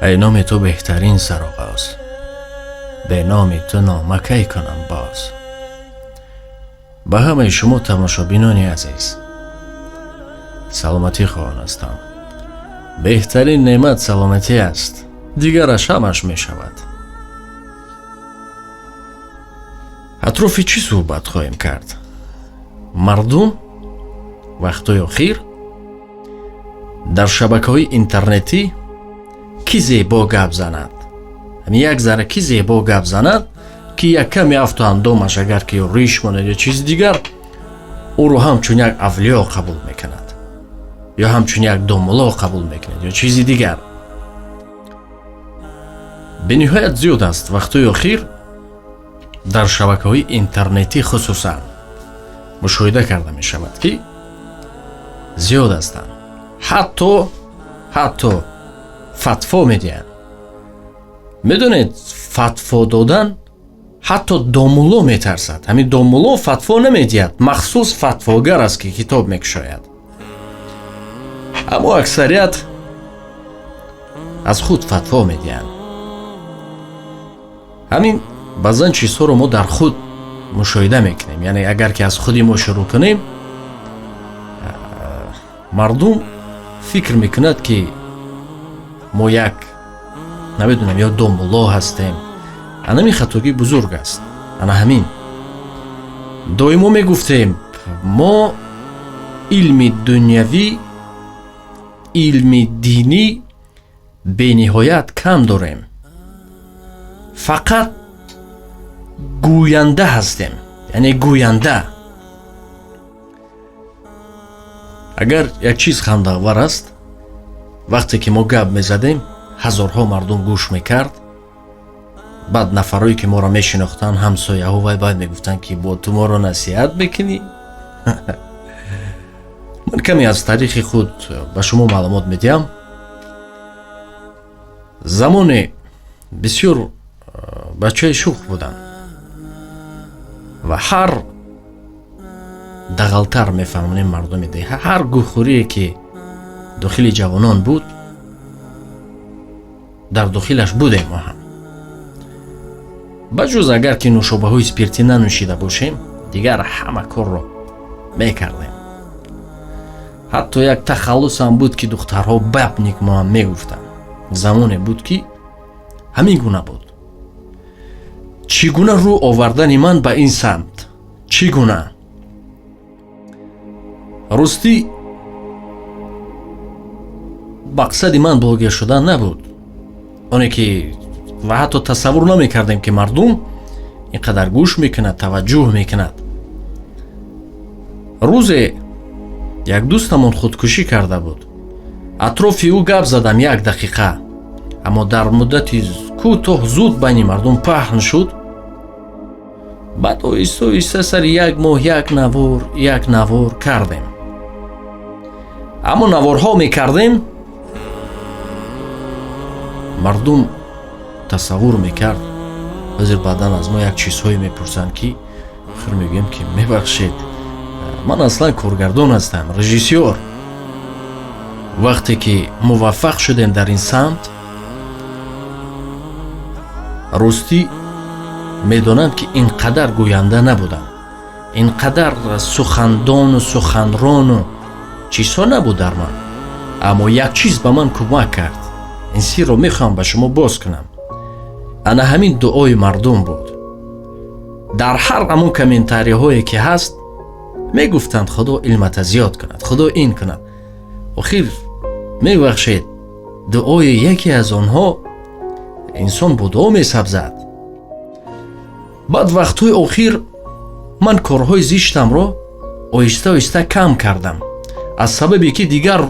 Эй номи ту беҳтарин сароғоз, бе номи ту нома кай кунам боз. Ба ҳамаи шумо тамошобинони азиз саломатӣ хоҳон ҳастам. Беҳтарин неъмат саломатӣ аст, дигараш ҳамаш мешавад. Атрофи чӣ суҳбат хоҳем кард? Мардум вақтҳои охир дар шабакаҳои интернетӣ ки зебо гап занад, ҳамин як зарра ки зебо гап занад, ки як каме афту андомаш агар ки риш монад ё чизи дигар, ӯро ҳамчун як авлиё қабул мекунад ё ҳамчун як домулло қабул мекунад ё чизи дигар. Бениҳоят зиёд аст вақтҳои охир дар шабакаҳои интернетӣ, хусусан мушоҳида карда мешавад, ки зиёд ҳастанд, ҳатто фатво медиҳанд. Медонед, фатво додан ҳатто домулло метарсад. Ҳамин домулло фатво намедиҳад, махсус фатвогар аст, ки китоб мекушояд. Аммо аксарият аз худ фатво медиҳанд. Ҳамин баъзан чизҳоро мо дар худ мушоҳида мекунем. Яъне агар ки аз худи мо шурӯъ кунем, мардум фикр мекунад, ки мо як намедонам ё домулло ҳастем. Анамин хатогӣ бузург аст. Ана ҳамин доимо мегуфтем: мо илми дунявӣ, илми динӣ бениҳоят кам дорем, фақат гӯянда ҳастем. Яъне гӯянда. Агар як чиз хандаовар аст, вақте ки мо гап мезадем, ҳазорҳо мардум гӯш мекард. Баъд нафарое ки моро мешинохтанд, ҳамсояҳо, вай баъд мегуфтанд, ки бо ту моро насиҳат мекунӣ. Ман каме аз таърихи худ ба шумо маълумот медиҳам. Замоне бисёр бачаи шӯх будам ва ҳар дағалтар мефаҳмонем мардуми деҳа, ҳар гӯхӯрие ки дохили ҷавонон буд, дар дохилаш будем мо ҳам. Ба ҷуз агар ки нӯшобаҳои спиртӣ нанӯшида бошем, дигар ҳама корро мекардем. Ҳатто як тахаллусам буд, ки духтарҳо бабник моам мегуфтанд. Замоне буд, ки ҳамин гуна буд. Чӣ гуна рӯ овардани ман ба ин самт? Чӣ гуна? Ростӣ, мақсади ман блогер шудан набуд, оне ки ва ҳатто тасаввур намекардем, ки мардум ин қадар гӯш мекунад, таваҷҷӯҳ мекунад. Рӯзе як дӯстамон худкушӣ карда буд. Атрофи ӯ гап задам як дақиқа, аммо дар муддати кӯтоҳ зуд байни мардум паҳн шуд. Баъд оҳиста оҳиста сари як моҳ як навор, як навор кардем. Аммо наворҳо мекардем, мардум тасаввур мекард. Ҳозир баъдан аз мо як чизҳое мепурсанд, ки охир мегӯем, ки мебахшед, ман аслан коргардон ҳастам, режиссёр. Вақте ки муваффақ шудем дар ин самт, ростӣ медонам, ки ин қадар гӯянда набудам, ин қадар сухандону суханрону чизҳо набуд дар ман. Аммо як чиз ба ман кӯмак кард. Ин сирро мехоҳам ба шумо боз кунам. Ана ҳамин дуои мардум буд. Дар ҳар ҳамон комментариҳое ки ҳаст, мегуфтанд: «Худо илмата зиёд кунад, Худо ин кунад». Охир мебахшед, дуои яке аз онҳо инсон бо дуо месабзад. Баъд вақтҳои охир ман корҳои зиштамро оҳиста оҳиста кам кардам, аз сабабе ки дигар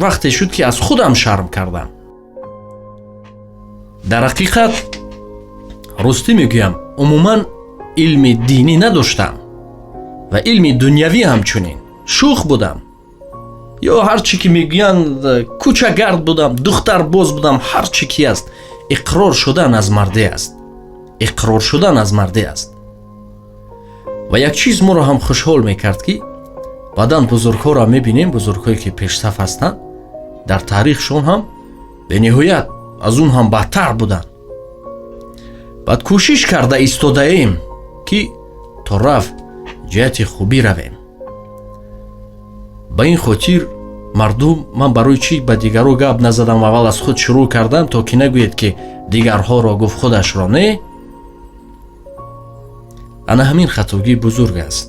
вақте шуд, ки аз худам шарм кардам. Дар ҳақиқат, ростӣ мегӯям, умуман илми динӣ надоштам ва илми дунявӣ ҳамчунин. Шӯх будам ё ҳар чӣ ки мегӯянд, кӯчагард будам, духтарбоз будам, ҳар чӣ ки аст. Иқрор шудан аз мардӣ аст, иқрор шудан аз мардӣ аст. Ва як чиз моро ҳам хушҳол мекард, ки баъдан бузургҳоро мебинем, бузургҳое ки пешсаф ҳастанд, дар таърихшон ҳам бениҳоят Аз он ҳам бадтар буданд. Баъд кӯшиш карда истодаем, ки то рафт ҷиҳати хубӣ равем. Ба ин хотир, мардум, ман барои чӣ ба дигарро гап назадам, аввал аз худ шурӯъ кардам, то ки нагӯед, ки дигарҳоро гуфт, худашро не. Ана ҳамин хатогии бузург аст.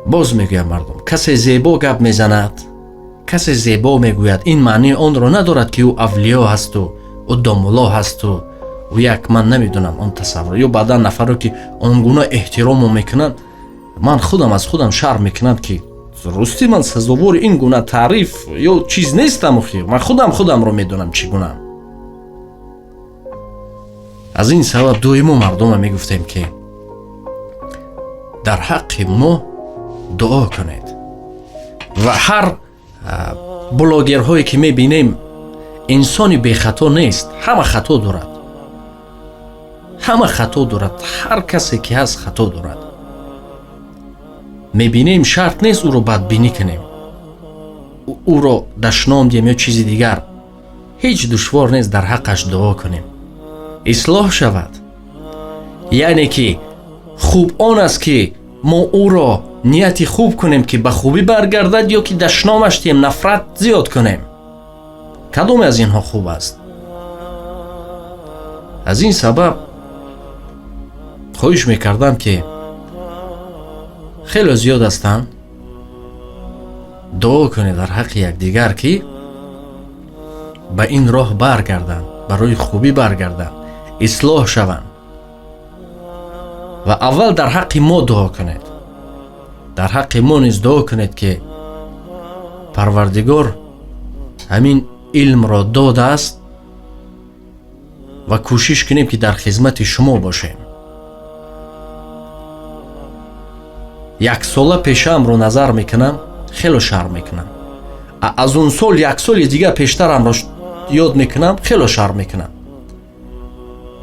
Боз мегӯям, мардум, касе зебо гап мезанад, касе зебо мегӯяд, ин маънии онро надорад, ки ӯ авлиё ҳасту ӯ домулло ҳасту ӯ як, ман намедонам, он тасаввур ё баъдан нафаро, ки он гуна эҳтиромо мекунанд. Ман худам аз худам шарм мекунам, ки ростӣ ман сазовори ин гуна таъриф ё чиз нестам. Охир ман худам худамро медонам, чӣ гунаам. Аз ин сабаб доимо мардума мегуфтем, ки дар ҳаққи мо дуо кунед. Ва ҳар блогерҳое ки мебинем, инсони бехато нест, ҳама хато дорад, ҳама хато дорад. Ҳар касе ки ҳаст, хато дорад. Мебинем, шарт нест ӯро бадбинӣ кунем, ӯро дашном диҳем ё чизи дигар. Ҳеҷ душвор нест, дар ҳаққаш дуо кунем, ислоҳ шавад. Яъне ки хуб он аст, ки мо ӯро нияти хуб кунем, ки ба хубӣ баргардад, ё ки дашномаш диҳем, нафрат зиёд кунем? Кадоме аз инҳо хуб аст? Аз ин сабаб хоҳиш мекардам, ки хеле зиёд ҳастанд, дуо кунед дар ҳаққи якдигар, ки ба ин роҳ баргарданд, барои хубӣ баргарданд, ислоҳ шаванд. Ва аввал дар ҳаққи мо дуо кунед, дар ҳаққи мо низ дуо кунед, ки Парвардигор ҳамин илмро додааст ва кӯшиш кунем, ки дар хизмати шумо бошем. Яксола пешаамро назар мекунам, хело шарм мекунам. Аз он сол як соли дигар пештарамро ёд мекунам, хело шарм мекунам.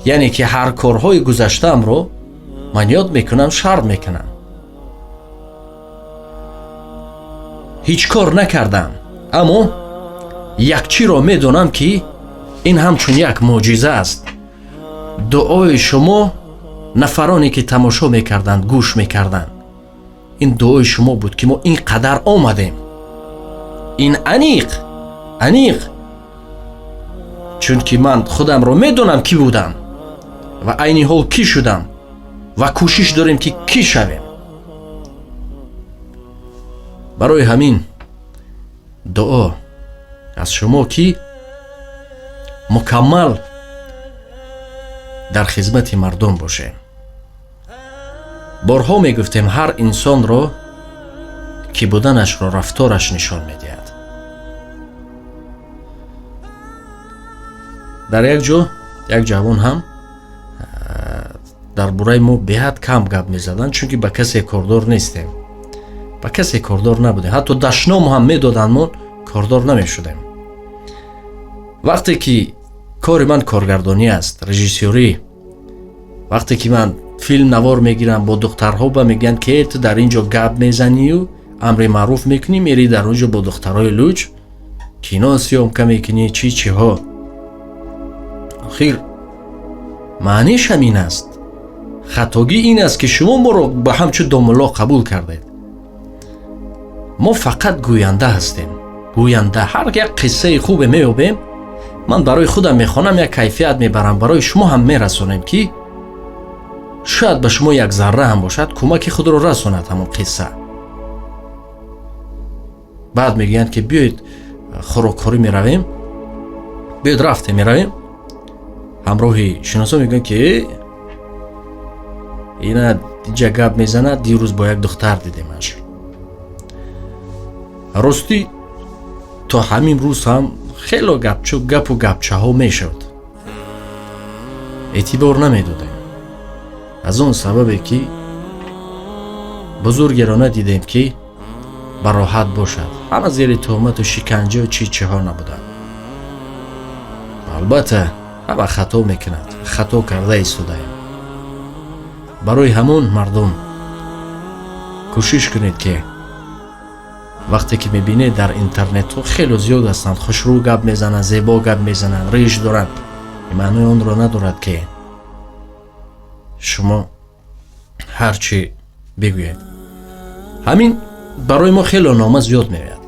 Яъне ки ҳар корҳои гузаштаамро ман ёд мекунам, шарм мекунам. Ҳеҷ кор накардам, аммо як чиро медонам, ки ин ҳамчун як мӯъҷиза аст. Дуои шумо, нафароне ки тамошо мекарданд, гӯш мекарданд, ин дуои шумо буд, ки мо ин қадар омадем. Ин аниқ, аниқ, чунки ман худамро медонам, кӣ будам ва айни ҳол кӣ шудам ва кӯшиш дорем, ки кӣ шавем. Барои ҳамин дуо аз шумо, ки мукаммал дар хизмати мардум бошем. Борҳо мегуфтем, ҳар инсонро кӣ буданашро рафтораш нишон медиҳад. Дар як ҷо як ҷавон ҳам дар бораи мо беҳад кам гап мезаданд, чунки ба касе кордор нестем, ба касе кордор набудем. Ҳатто дашном ҳам медоданд, мо кордор намешудем. Вақте ки кори ман коргардонӣ аст, режиссёрӣ, вақте ки ман филм навор мегирам бо духтарҳо, ба мегӯянд, ки ту дар ин ҷо гап мезанию амри маъруф мекунӣ, мери дар он ҷо бо духтарҳои луч кино съёмка мекунӣ, чӣ чиҳо. Охир маъниш ҳамин аст. Хатогӣ ин аст, ки шумо моро ба ҳамчун домулло қабул кардед. Мо фақат гӯянда ҳастем, гӯянда. Ҳар як қиссаи хубе меёбем, ман барои худам мехонам, як кайфият мебарам, барои шумо ҳам мерасонем, ки шояд ба шумо як зарра ҳам бошад, кӯмаки худро расонад ҳамон қисса. Баъд мегӯянд, ки биёед, хӯрокхӯрӣ меравем, биёед, рафтем, меравем. Ҳамроҳи шиносо мегӯянд, ки ина инҷа гап мезанад, дирӯз бо як духтар дидемаш. Ростӣ, то ҳамин рӯз ҳам хело гапчу гапу гапчаҳо мешуд, эътибор намедодем, аз он сабабе ки бузургеро надидем, ки бароҳат бошад. Ҳама зери туҳмату шиканҷаю чӣ чиҳо набуданд. Албатта, ҳама хато мекунад, хато карда истодаем. Барои ҳамон, мардум, кӯшиш кунед, ки Вақте ки мебинед дар интернетҳо хеле зиёд ҳастанд, хушрӯ гап мезананд, зебо гап мезананд, риш доранд, маънои онро надорад, ки шумо ҳар чӣ бигӯед. Ҳамин барои мо хеле нома зиёд меояд,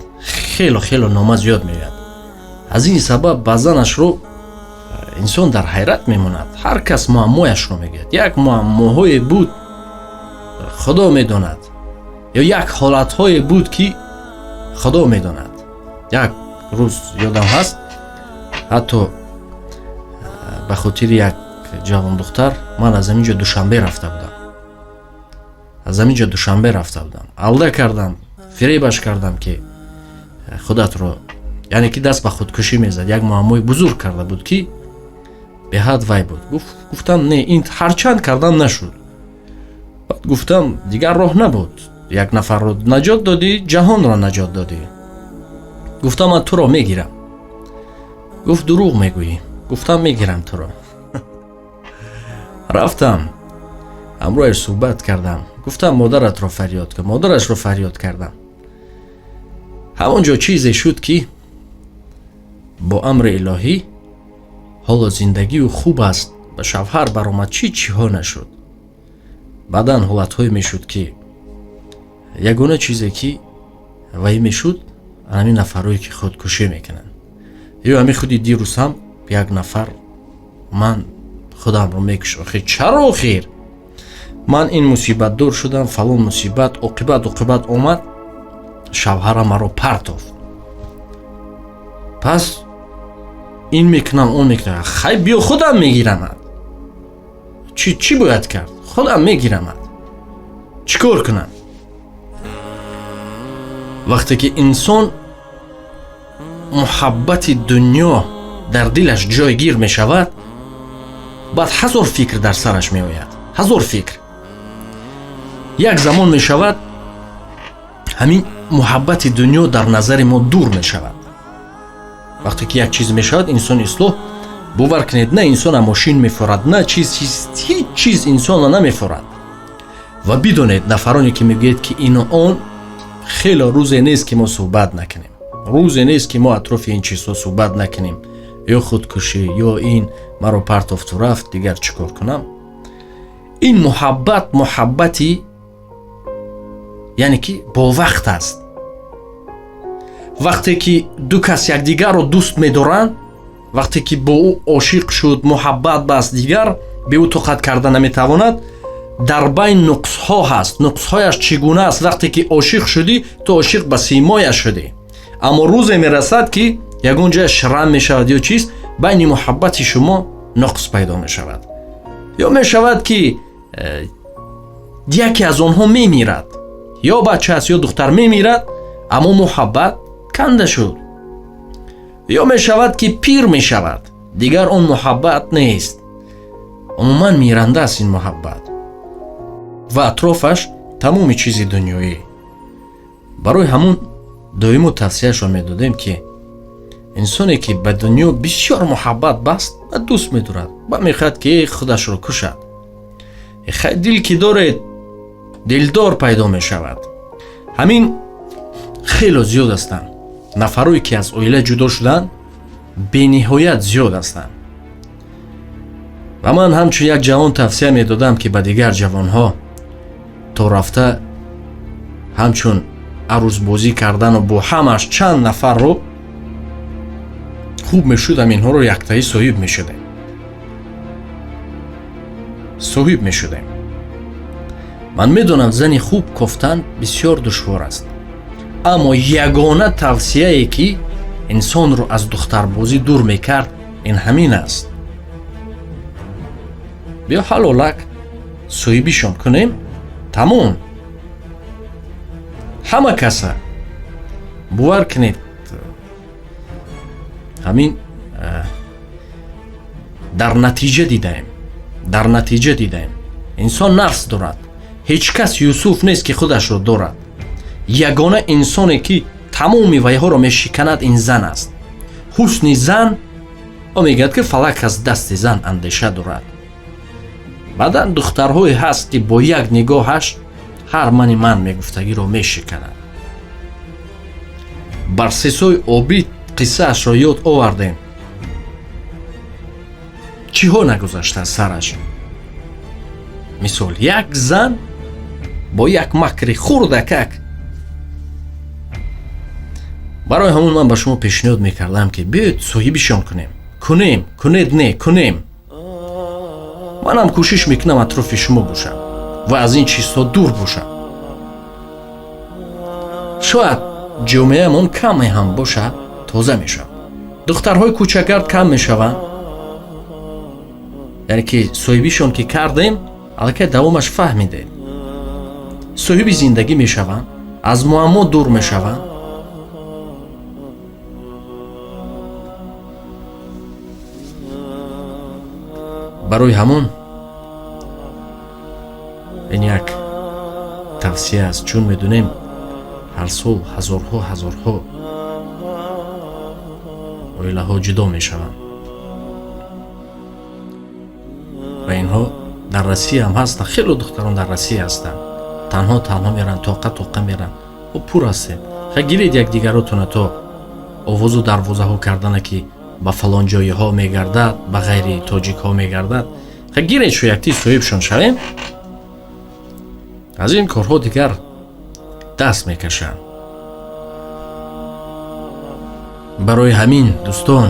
хеле хеле нома зиёд меояд. Аз ин сабаб баъзанашро инсон дар ҳайрат мемонад. Ҳар кас муаммояшро мегӯяд. Як муаммоҳое буд, Худо медонад, ё як ҳолатҳое буд, ки Худо медонад. Як рӯз ёдам ҳаст, ҳатто ба хотири як ҷавондухтар ман аз ҳамин ҷо Душанбе рафта будам, аз ҳамин ҷо Душанбе рафта будам. Алда кардам, фиребаш кардам, ки худатро, яъне ки даст ба худкушӣ мезад. Як муаммои бузург карда буд, ки беҳад вай буд. Гуфтам, не, ин ҳарчанд кардам, нашуд. Баъд гуфтам, дигар роҳ набуд, як нафарро наҷот додӣ, ҷаҳонро наҷот додӣ. Гуфтам, ман туро мегирам. Гуфт, дурӯғ мегӯӣ. Гуфтам, мегирам туро. Рафтам, ҳамроҳаш суҳбат кардам. Гуфтам, модаратро фарёд кун. Модарашро фарёд кардам. Ҳамон ҷо чизе шуд, ки бо амри илоҳӣ ҳоло зиндагию хуб аст, ба шавҳар баромад, чӣ чиҳо нашуд. Баъдан ҳолатҳое мешуд, ки ягона чизе ки вай мешуд, ҳамин нафарое ки худкушӣ мекунанд. Ё ҳамин худи дирӯз ҳам як нафар, ман худамро мекушам. Охир чаро? Охир ман ин мусибатдор шудам, фалон мусибат, оқибат омад, шавҳарам маро партофт, пас ин мекунам, он мекунам. Хай, биё, худам мегирамад. Чӣ бояд кард? Худам мегирамад, чӣ кор кунам? Вақте ки инсон муҳаббати дунё дар дилаш ҷойгир мешавад, баъд ҳазор фикр дар сараш меояд, ҳазор фикр. Як замон мешавад, ҳамин муҳаббати дунё дар назари мо дур мешавад. Вақте ки як чиз мешавад, инсон ислоҳ, бовар кунед, на инсона мошин мефорад, на чиз, ҳеҷ чиз инсонро намефорад. Ва бидонед, нафароне ки мегӯед, ки ину он, хело рӯзе нест, ки мо суҳбат накунем, рӯзе нест, ки мо атрофи ин чизҳо суҳбат накунем: ё худкушӣ, ё ин маро партофту рафт, дигар чӣ кор кунам? Ин муҳаббат, муҳаббати яъне ки бо вақт аст. Вақте ки ду кас якдигарро дӯст медоранд, вақте ки бо ӯ ошиқ шуд, муҳаббат баст, дигар бе ӯ тоқат карда наметавонад. Дар байн нуқсҳо ҳаст. Нуқсҳояш чӣ гуна аст? Вақте ки ошиқ шудӣ, ту ошиқ ба симояш шудӣ, аммо рӯзе мерасад, ки ягон ҷоя шрам мешавад ё чиз, байни муҳаббати шумо нуқс пайдо мешавад. Ё мешавад, ки яке аз онҳо мемирад, ё бача аст, ё духтар мемирад, аммо муҳаббат канда шуд. Ё мешавад, ки пир мешавад, дигар он муҳаббат нест. Умуман миранда аст ин муҳаббат ва атрофаш тамоми чизи дунёӣ. Барои ҳамун доимо тавсияшон медодем, ки инсоне ки ба дунё бисёр муҳаббат баст ва дӯст медорад ва мехоҳад, ки худашро кушад, хай, дил ки доред, дилдор пайдо мешавад. Ҳамин хело зиёд ҳастанд нафарое ки аз оила ҷудо шуданд, бениҳоят зиёд ҳастанд. Ва ман ҳамчун як ҷавон тавсия медодам, ки ба дигар ҷавонҳо то рафта ҳамчун арӯзбозӣ кардану бо ҳамаш чанд нафарро хуб мешуд, ҳаминҳоро яктаӣ соҳиб мешудем, соҳиб мешудем. Ман медонам, зани хуб кофтан бисёр душвор аст, аммо ягона тавсияе ки инсонро аз духтарбозӣ дур мекард, ин ҳамин аст: биё, ҳалолак соҳибишон кунем, тамом. Ҳама каса бовар кунед, ҳамин дар натиҷа дидаем, дар натиҷа дидаем. Инсон нафс дорад, ҳеҷ кас Юсуф нест, ки худашро дорад. Ягона инсоне ки тамоми вайҳоро мешиканад, ин зан аст. Ҳусни зан, о мегӯяд, ки фалак аз дасти зан андеша дорад. Баъдан духтарҳое ҳаст, ки бо як нигоҳаш ҳар мани ман мегуфтагиро мешиканад. Барсисои Обид қиссаашро ёд овардем. Чиҳо нагузашта аз сараш? Мисол, як зан бо як макри хурдакак. Барои ҳамон ман ба шумо пешниҳод мекардам, ки биёед соҳибишон кунем. Кунем, кунед, не, кунем. Манам кӯшиш мекунам атрофи шумо бошам ва аз ин чизҳо дур бошам. Шояд ҷомеамон каме ҳам бошад, тоза мешавад. Духтарҳои кӯчагард кам мешаванд. Яъне ки соҳибишон ки кардем, аллакай давомаш фаҳмидед. Соҳиби зиндагӣ мешаванд, аз муаммо дур мешаванд. Барои ҳамон ин як тавсия аст, чун медонем ҳар сол ҳазорҳо ҳазорҳо оилаҳо ҷудо мешаванд ва инҳо дар Россия ҳам ҳастанд. Хеле духтарон дар Россия ҳастанд, танҳо танҳо меранд, тоқа тоқа меранд. О пур ҳастед, хай гиред якдигаротона то овозу дарвозаҳо кардана, ки ба фалон ҷойҳо мегардад, ба ғайри тоҷикҳо мегардад. Хай гиред, шу якти соҳибшон шавем, аз ин корҳо дигар даст мекашанд. Барои ҳамин дӯстон,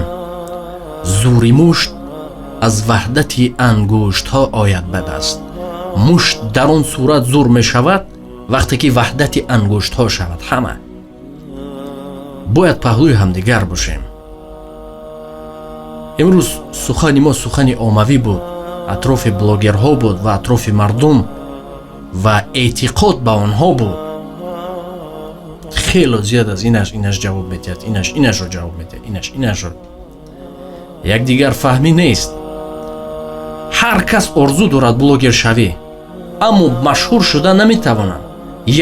зури мушт аз ваҳдати ангуштҳо ояд ба даст. Мушт дар он сурат зур мешавад, вақте ки ваҳдати ангуштҳо шавад. Ҳама бояд паҳлӯи ҳамдигар бошем. Имрӯз сухани мо сухани оммавӣ буд, атрофи блогерҳо буд ва атрофи мардум ва эътиқод ба онҳо буд. Хело зиёд аз инаш инаш ҷавоб медиҳад, инаш инашро ҷавоб медиҳад, инаш инашро. Якдигар фаҳмӣ нест. Ҳар кас орзу дорад блогер шавӣ, аммо машҳур шуда наметавонад.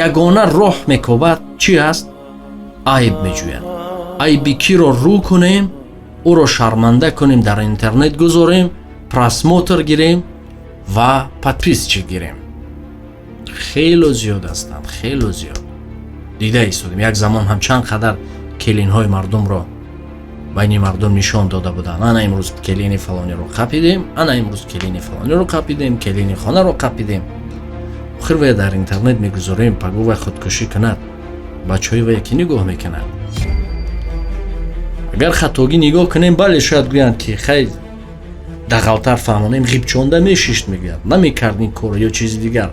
Ягона роҳ мекобад чӣ аст? Айб меҷӯяд. Айби киро рӯ кунем, ӯро шарманда кунем, дар интернет гузорем, просмотр гирем ва подписчик гирем. Хело зиёд ҳастанд, хело зиёд. Дида истодем, як замон ҳам чанд қадар келинҳои мардумро байни мардум нишон дода буданд. Ана имрӯз келини фалониро қапидем, ана имрӯз келини фалониро қапидем, келини хонаро қапидем. Охир вая дар интернет мегузорем, пагӯ вай худкушӣ кунад, бачаҳои вая ки нигоҳ мекунад? Агар хатогӣ нигоҳ кунем, бале, шояд гӯянд ки хай дағалтар фаҳмонем, ғибчонда мешишт, мегӯяд, намекард ин корро ё чизи дигар.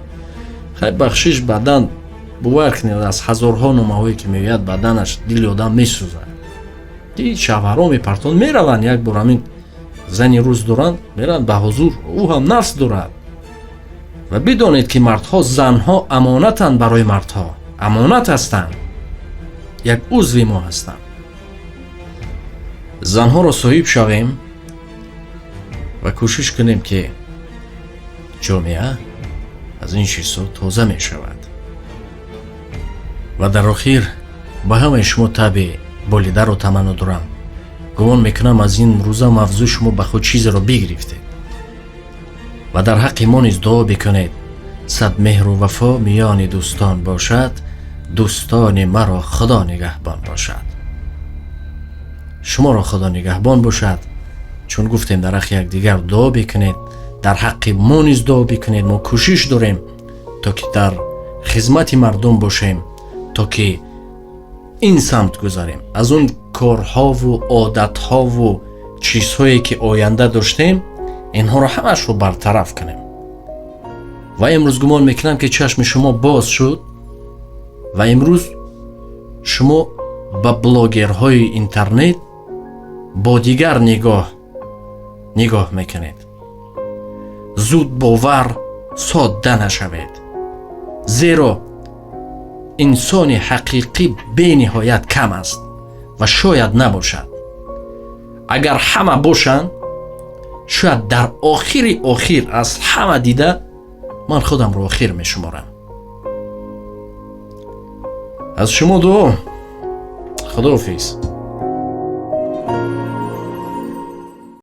Хай бахшиш, баъдан бовар кунед, аз ҳазорҳо номаҳое ки меояд, баъданаш дили одам месӯзад. Шавҳарҳо мепартон мераванд, як бор ҳамин зани рӯз доранд, мераванд ба ҳузур, ӯ ҳам нафс дорад. Ва бидонед ки мардҳо, занҳо амонатанд барои мардҳо, амонат ҳастанд, як узви мо ҳастанд. Занҳоро соҳиб шавем ва кӯшиш кунем, ки ҷомеа аз ин чизҳо тоза мешавад. Ва дар охир ба ҳамаи шумо таби болидаро таманно дорам. Гумон мекунам, аз ин рӯза мавзӯъ шумо ба худ чизеро бигирифтед ва дар ҳаққи мо низ дуо бикунед. Сад меҳру вафо миёни дӯстон бошад, дӯстони маро Худо нигаҳбон бошад. Шуморо Худо нигаҳбон бошад. Чун гуфтем, дар ҳаққи якдигар дуо бикунед, дар ҳаққи мо низ дуо бикунед. Мо кӯшиш дорем, то ки дар хизмати мардум бошем, то ки ин самт гузарем. Аз он корҳову одатҳову чизҳое ки оянда доштем, инҳоро ҳамаашро бартараф кунем. Ва имрӯз гумон мекунам, ки чашми шумо боз шуд ва имрӯз шумо ба блогерҳои интернет бо дигар нигоҳ нигоҳ мекунед. Зуд бовар содда нашавед, зеро инсони ҳақиқӣ бениҳоят кам аст ва шояд набошад. Агар ҳама бошанд, шояд дар охири охир аз ҳама дида ман худамро охир мешуморам. Аз шумо дуо. Худоҳофиз.